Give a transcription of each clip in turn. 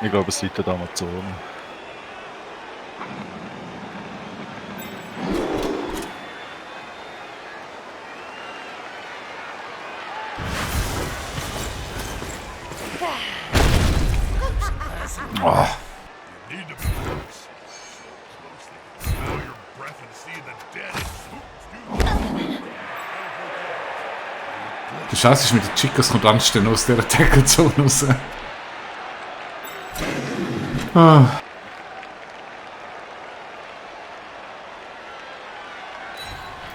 Ich glaube, es liegt an der Amazon. Oh. Need to be close. So close they can smell your breath and see the dead. Der Scheiß ist mit den Chicos kommt anstehen aus dieser Tackle-Zone raus. Ah.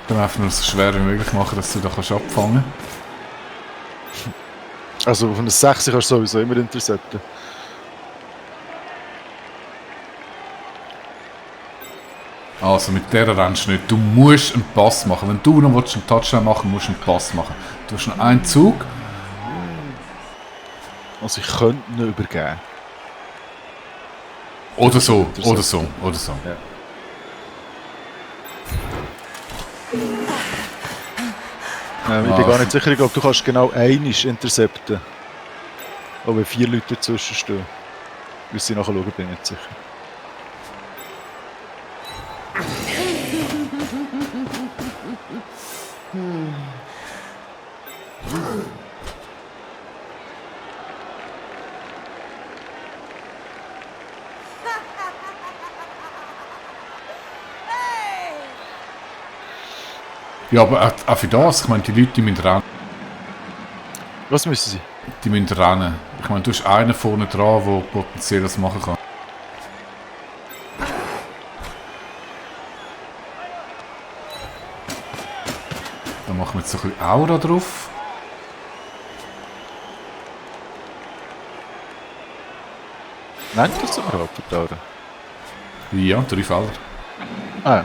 Dann einfach nur so schwer wie möglich machen, dass du da abfangen kannst. Also auf einer 6 kannst du sowieso immer intercepten. Also mit der rennst du nicht. Du musst einen Pass machen. Wenn du noch einen Touchdown machen willst, musst du einen Pass machen. Du hast noch einen Zug. Also ich könnte ihn übergeben. Oder so, oder so, oder so. Ja. Ich bin gar nicht sicher, ich glaube, du kannst genau einiges intercepten. Auch wenn 4 Leute dazwischen stehen. Müssen sie nachher schauen, bin ich nicht sicher. Ja, aber auch für das, ich meine, die Leute die müssen rennen. Was müssen sie? Die müssen rennen. Ich meine, du hast einen vorne dran, der potenziell das machen kann. Dann machen wir jetzt so ein bisschen Aura drauf. Nennt das überhaupt für die Aura? Ja, 3 Felder. Ah ja.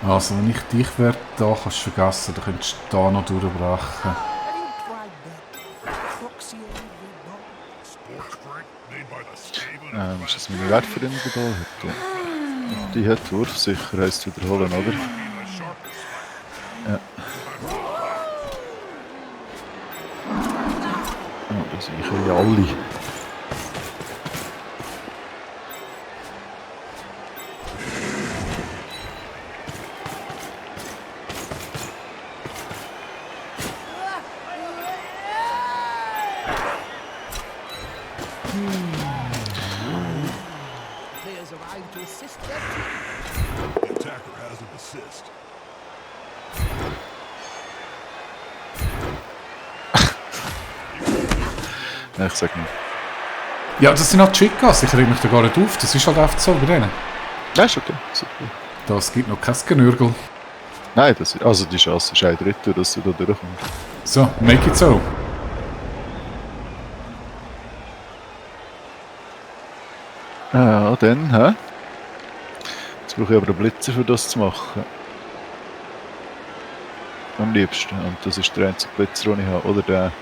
Also, wenn ich dich wäre, da kannst du vergessen, da könntest du da noch durchbrechen. Sports drink made by the Skaven. Ist das meine Werferin, die da hat? Ja. Die hat Wurfsicher, heisst wiederholen, oder? Ja. Oh, das sind ja alle. Players arrive to assist their The attacker has an assist. Ja, ich sag nicht. Ja, das sind halt Chicas, ich reg mich da gar nicht auf, das ist halt einfach so bei denen. Ja, ist okay. Super. Das gibt noch kein Genörgel. Nein, das, also die Chance ist ein Drittel, dass du da durchkommst. So, make it so. Ja, dann, hä? Jetzt brauche ich aber einen Blitzer, für das zu machen. Am liebsten. Und das ist der einzige Blitzer, den ich habe. Oder der.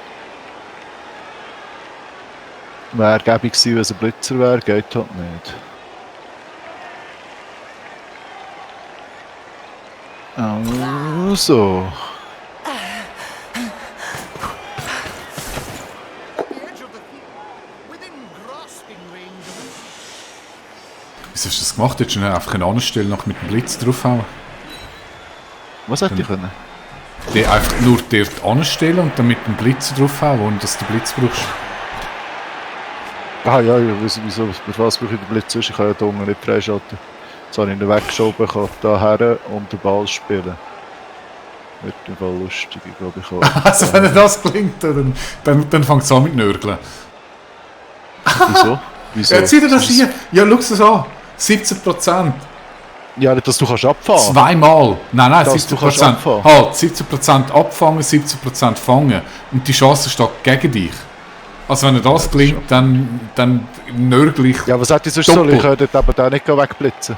Wäre gäbig gewesen, wenn es ein Blitzer wäre, geht halt nicht. Also. the edge of the field, within grasping range of Wieso hast du das gemacht? Hättest du ihn einfach anstellen noch mit dem Blitz draufhauen? Was hätte ich können? Den einfach nur dort anstellen und dann mit dem Blitz draufhauen, ohne dass du den Blitz brauchst. Ah ja, wieso, für was brauche ich den Blitz? Ich kann ja da unten nicht freischalten. Jetzt habe ich ihn weggeschoben, kann da her und den Ball spielen. Wird im Fall lustig, ich glaube ich auch. Also wenn das klingt, dann fängt es an mit Nörgeln. Wieso? Wieso? Jetzt seht ihr das hier? Ja, schau es an. 17%. Ja, dass du kannst abfahren. Zweimal. Nein, Dass du kannst 17%. abfangen. Halt, 17% abfangen, 17% fangen. Und die Chance steht gegen dich. Also wenn dir das gelingt, dann nörgel ich. Ja, was hätte ich sonst Doppel. sollen? Ich könnte dort aber da nicht wegblitzen.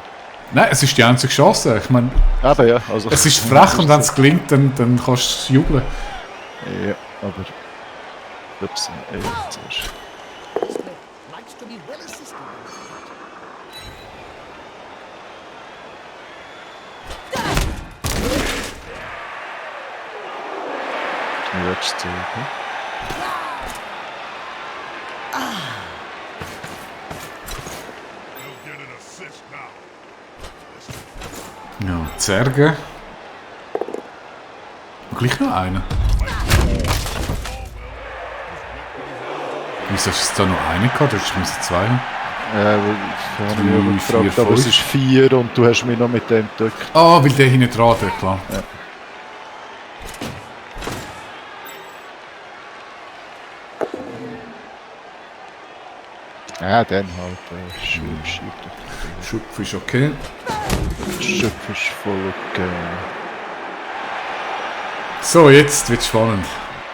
Nein, es ist die einzige Chance. Ich meine, Eben, ja. Also, es ist frech und wenn es gelingt, dann kannst du jubeln. Ja, aber... Ups, jetzt erst. likes to be well assisted. willst du sagen? You'll get an assist now. Ja, Zerge. Und gleich noch einen. Wieso ist es da noch einen gehabt? Ich muss zwei haben. Weil ich habe mich auch gefragt, 4, aber es 5. ist 4 und du hast mich noch mit dem gedrückt. Ah, weil der hinten dran hat, klar. Ja, dann halt. Schupf Schupf ist okay. ist voll okay. So, jetzt wird spannend.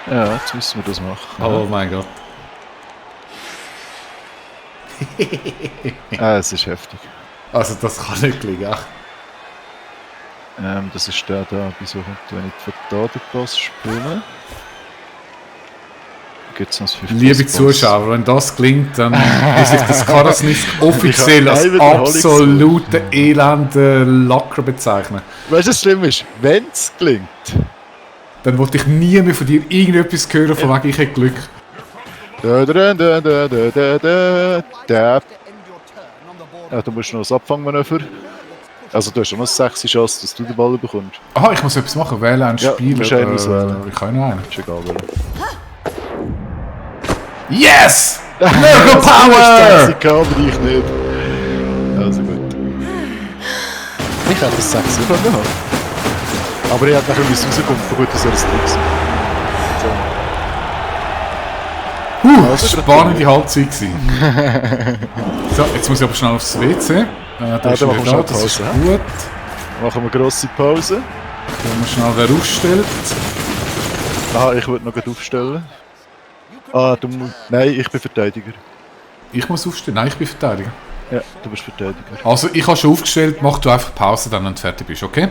Ja, jetzt müssen wir das machen. Oh mein Gott. Es ist heftig. Also das kann nicht liegen. Das ist der da, wieso kommt, wenn ich von da den Pass spiele? Gibt es noch das 5 Liebe Zuschauer, wenn das gelingt, dann muss ich das Karasnisk offiziell Ich habe als keine Wiederholung absolute elende Lacker bezeichnen. Weißt du, was schlimm ist? Wenn es gelingt. Dann wollte ich nie mehr von dir irgendetwas hören, von wegen ich hätte Glück. Da, da, da, da, da, da, da, da. To end your turn on the board. Ja, du musst noch ein Abfangmanöver. Also du hast schon noch 6 Chance, dass du den Ball bekommst. Aha, ich muss etwas machen, wählen einen Ja, Spieler. musst einen auswählen. Ich kann noch einen. Ist egal, welcher. Yes! Das Miracle Power! ist aber ich nicht. Also gut. Ich hätte das 6 können haben. Aber ich hätte nachher rauskommen, aber gut, das soll es nicht sein. Das war spannende Halbzeit gewesen. So, jetzt muss ich aber schnell aufs WC. Da dann ist machen wir wieder schnell da, das ist Pause, gut. Machen wir eine grosse Pause. Wenn man schnell wer aufstellt. Aha, ich würde noch gleich aufstellen. Ah, du musst... Nein, ich bin Verteidiger. Ich muss aufstellen. Nein, ich bin Verteidiger. Ja, du bist Verteidiger. Also, ich habe schon aufgestellt, mach du einfach Pause, dann, wenn du fertig bist, okay?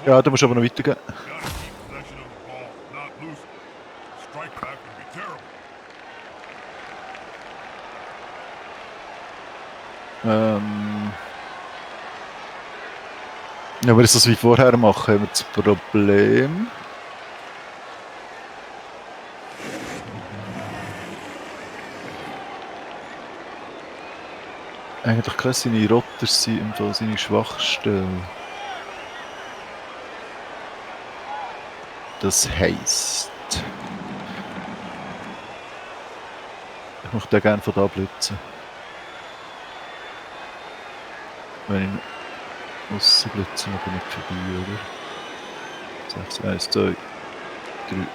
Ja, du musst aber noch weitergehen. Gotta keep possession of the ball, not lose it. Strike back can be terrible. Ja, wenn wir das wie vorher machen, haben wir das Problem. Eigentlich können seine Rotter sein im Fall seine Schwachstelle. Das heisst... Ich möchte den gerne von da blitzen. Wenn ich aussen blitzen, dann bin ich vorbei, oder? 6, 1, 2, 3, 4, 4,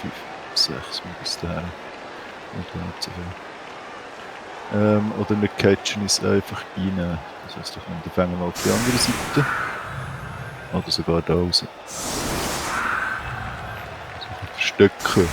5, 6 bis dahin. Und dann nicht so viel. Oder wir catchen es einfach rein. Das heisst, dann fangen wir auf die andere Seite. Oder sogar da raus. So verstecken.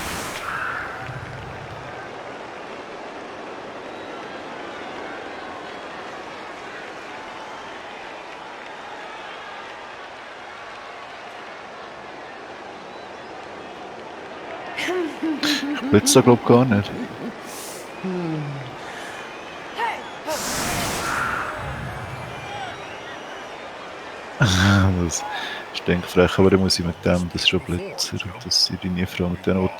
Ich blitze da glaub gar nicht. Das ist denkfrech, aber dann muss ich mit dem, das ist schon Blitzer, das sind die nie Frau mit denen,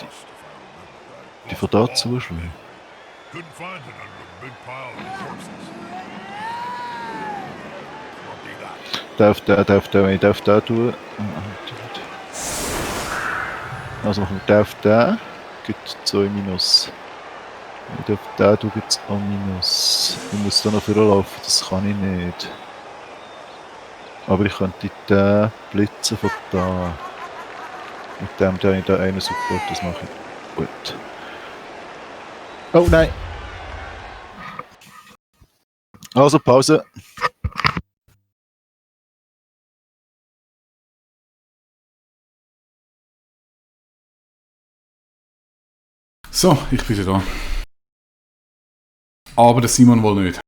die von da zuschlagen. Couldn't find it under a big pile of corpses. Ich darf den tun. Also machen wir den, gibt 2 Minus. Ich darf den tun, gibt es auch Minus. Ich muss da noch vorlaufen, das kann ich nicht. Aber ich könnte den blitzen von da. Mit dem habe ich da einen Support, das mache ich gut. Oh nein! Also Pause. So, ich bin wieder da. Aber der Simon wohl nicht.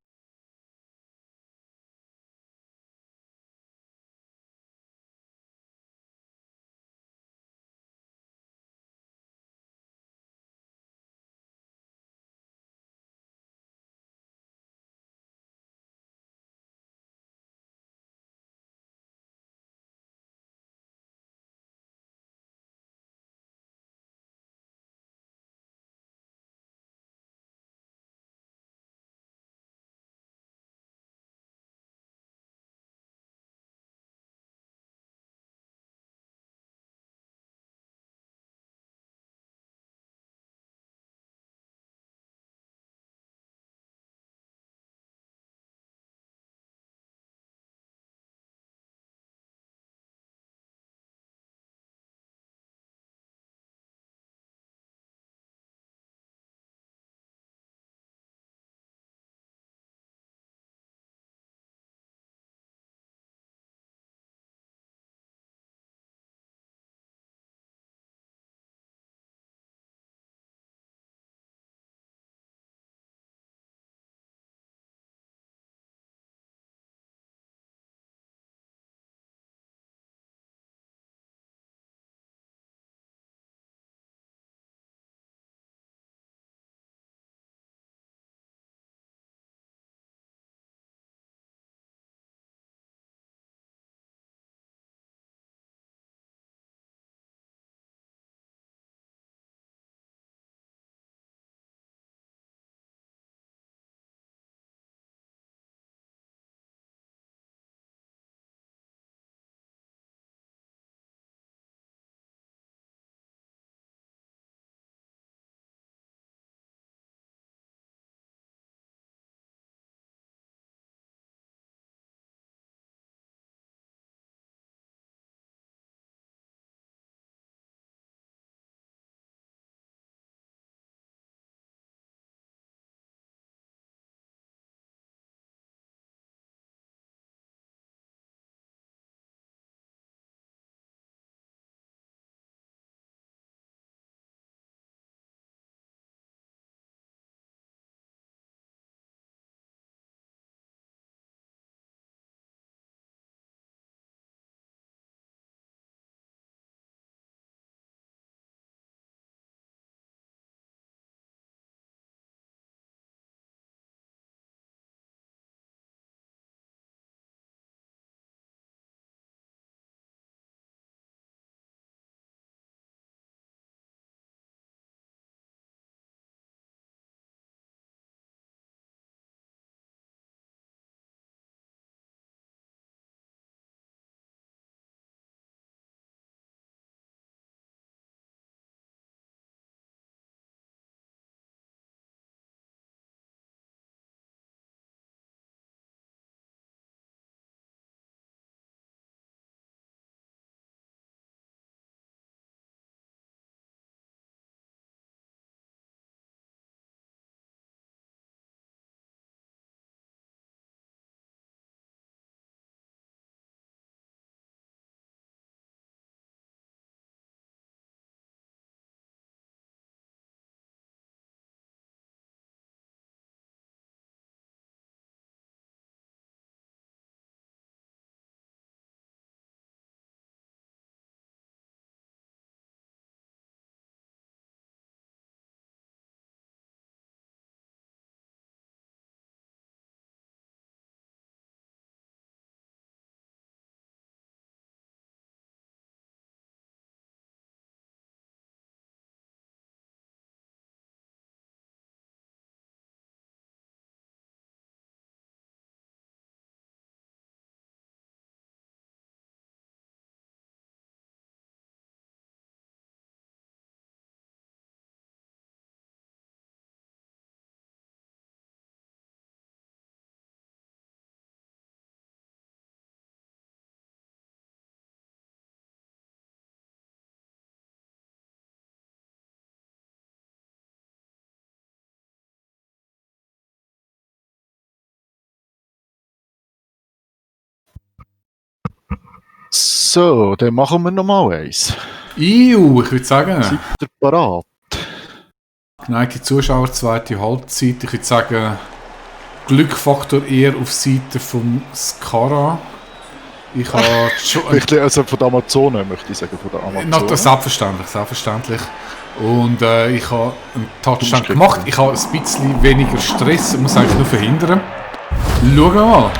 So, dann machen wir nochmal eins. Ich würde sagen, Seid ihr parat? geneigte Zuschauer, zweite Halbzeit. Ich würde sagen, Glückfaktor eher auf Seite vom Skara. Ich habe schon... Also von der Amazonen, möchte ich sagen. Von der Amazonen. Selbstverständlich. Und ich habe einen Touchdown Umstritten. gemacht. Ich habe ein bisschen weniger Stress. Ich muss eigentlich nur verhindern. Schauen wir mal.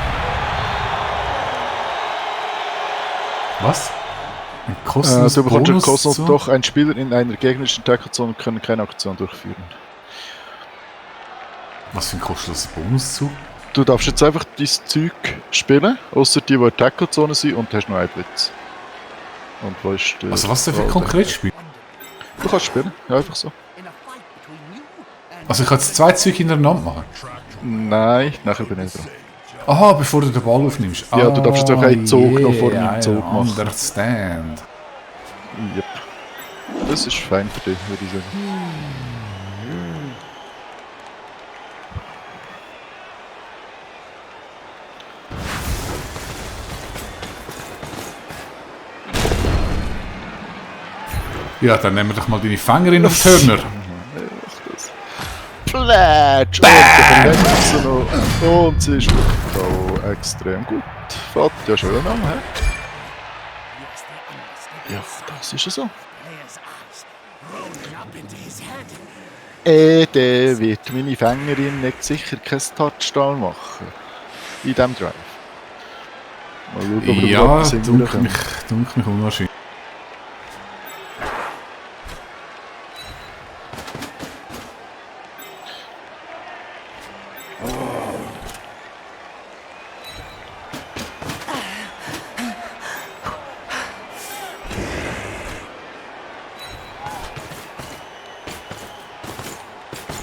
Was? Ein kostenloses Du bekommst einen Bonus kostenlos, zu? doch ein Spieler in einer gegnerischen Tacklezone können keine Aktion durchführen. Was für ein kostenloses Bonus zu? Du darfst jetzt einfach dein Zeug spielen, außer die in der Tacklezone sind und hast noch einen Blitz. Und wo ist der... Also was darf ich konkret spielen? Du kannst spielen, ja, einfach so. In a fight between you and Also ich kann jetzt 2 Züge hintereinander machen? Nein, nachher bin ich dran. Aha, bevor du den Ball aufnimmst. Ja, du darfst jetzt auch einen Zug noch vor meinem Zug I machen. understand. Yep. Das ist fein für dich, würde ich sagen. Ja, dann nehmen wir doch mal deine Fängerin auf Turner. Plätsch! Und dann verlängert sie noch. Und sie ist wirklich auch extrem gut. Fährt ja schön an, hä? yes, they understand. Ja, das ist ja so. Player's eyes rolling up into his head. Der wird meine Fängerin nicht sicher keinen Touchdown machen. In diesem Drive. Mal schauen, ob er Ja, überhaupt was hinbekommt. dunkelt mich unwahrscheinlich.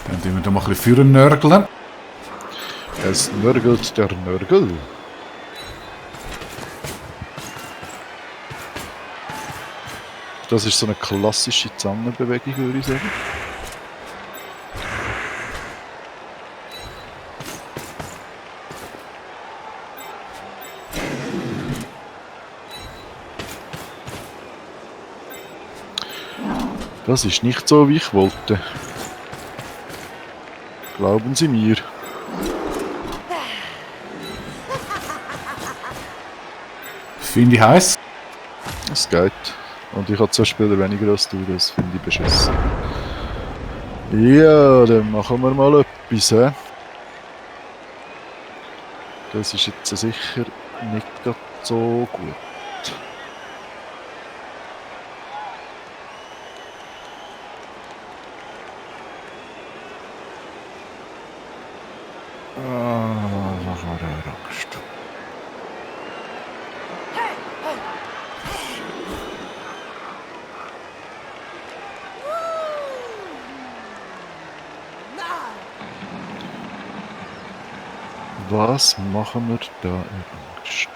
Dann tun wir da mal ein bisschen führen nörgeln. Es nörgelt der Nörgel. Das ist so eine klassische Zangenbewegung, würde ich sagen. Das ist nicht so, wie ich wollte. Glauben Sie mir. Finde ich heiß. Es geht. Und ich habe 2 Spieler weniger als du, das finde ich beschissen. Ja, dann machen wir mal etwas, hä? Das ist jetzt sicher nicht gerade so gut. Was war der Angst? Was machen wir da in Angst?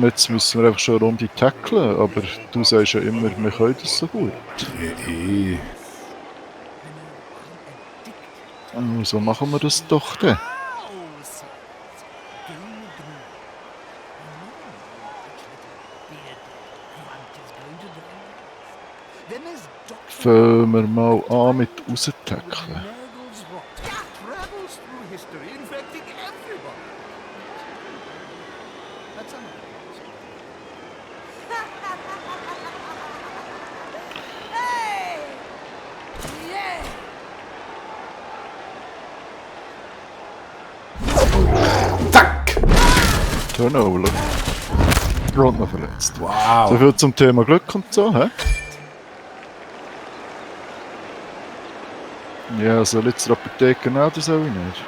Jetzt müssen wir einfach schon eine Runde tackeln, aber du sagst ja immer, wir können das so gut. So machen wir das doch dann. Fangen wir mal an mit raustacklen. Travels through history, infecting everybody. That's enough. Zack! Turnover. Rund noch verletzt. Wow. So viel zum Thema Glück und so, hä? Ja, soll jetzt die Apotheke nehmen oder soll ich nicht?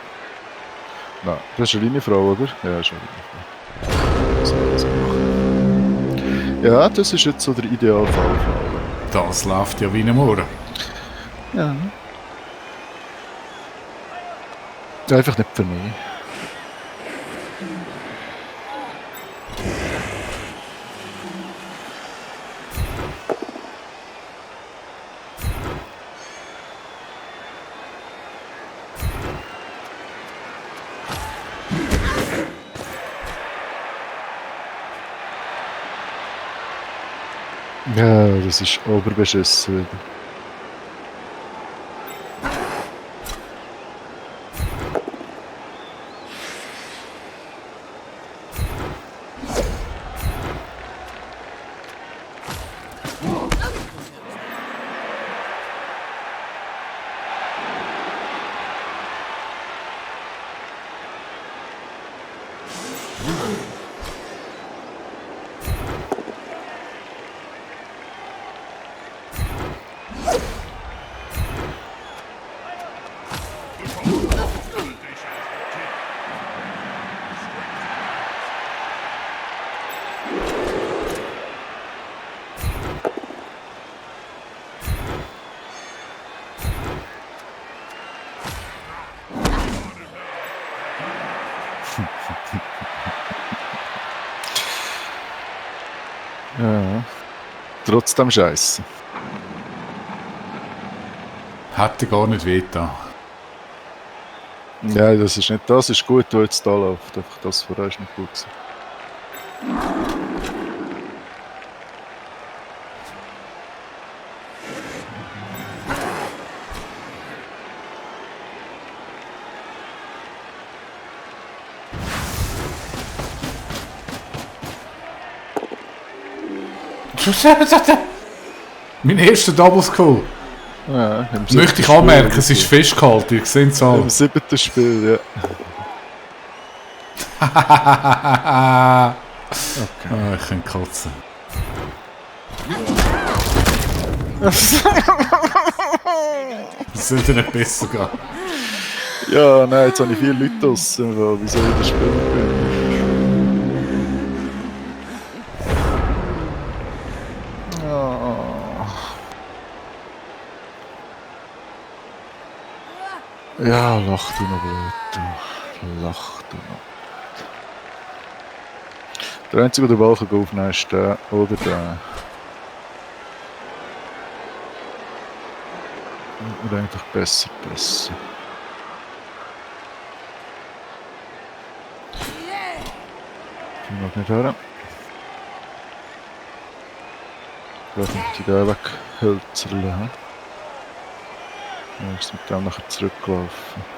Nein, das ist eine Linienfrau, oder? Ja, ist eine Linienfrau. So, das machen. Ja, das ist jetzt so der Idealfall für alle. Das läuft ja wie ein Mohren. Ja. Einfach nicht für mich. Ja, das ist oberbeschissen wieder. Ja. Trotzdem scheiße. Hätte gar nicht wehgetan. Ja, das ist nicht das, ist gut, was jetzt da läuft. Einfach das vorher ist nicht gut gewesen. Mein erster Double Skull. Ja, im Möchte siebten ich Spiel anmerken, oder es ist so. festgehalten, ihr seht es Im alle. 7. Spiel, ja. Okay. Ich kann kotzen. Das sollte nicht besser gehen. Ja, nein, jetzt habe ich 4 Leute draussen. Wie soll ich das Spiel gewinnen? Ja, lach du noch blöd. Du. Lach du noch. Der einzige, der den Ball aufnehmen kann, ist der oder der. Oder eigentlich besser. Ich mag nicht hören. Vielleicht kommt die da weghölzerle. Dann ist mit dem nachher zurückgelaufen.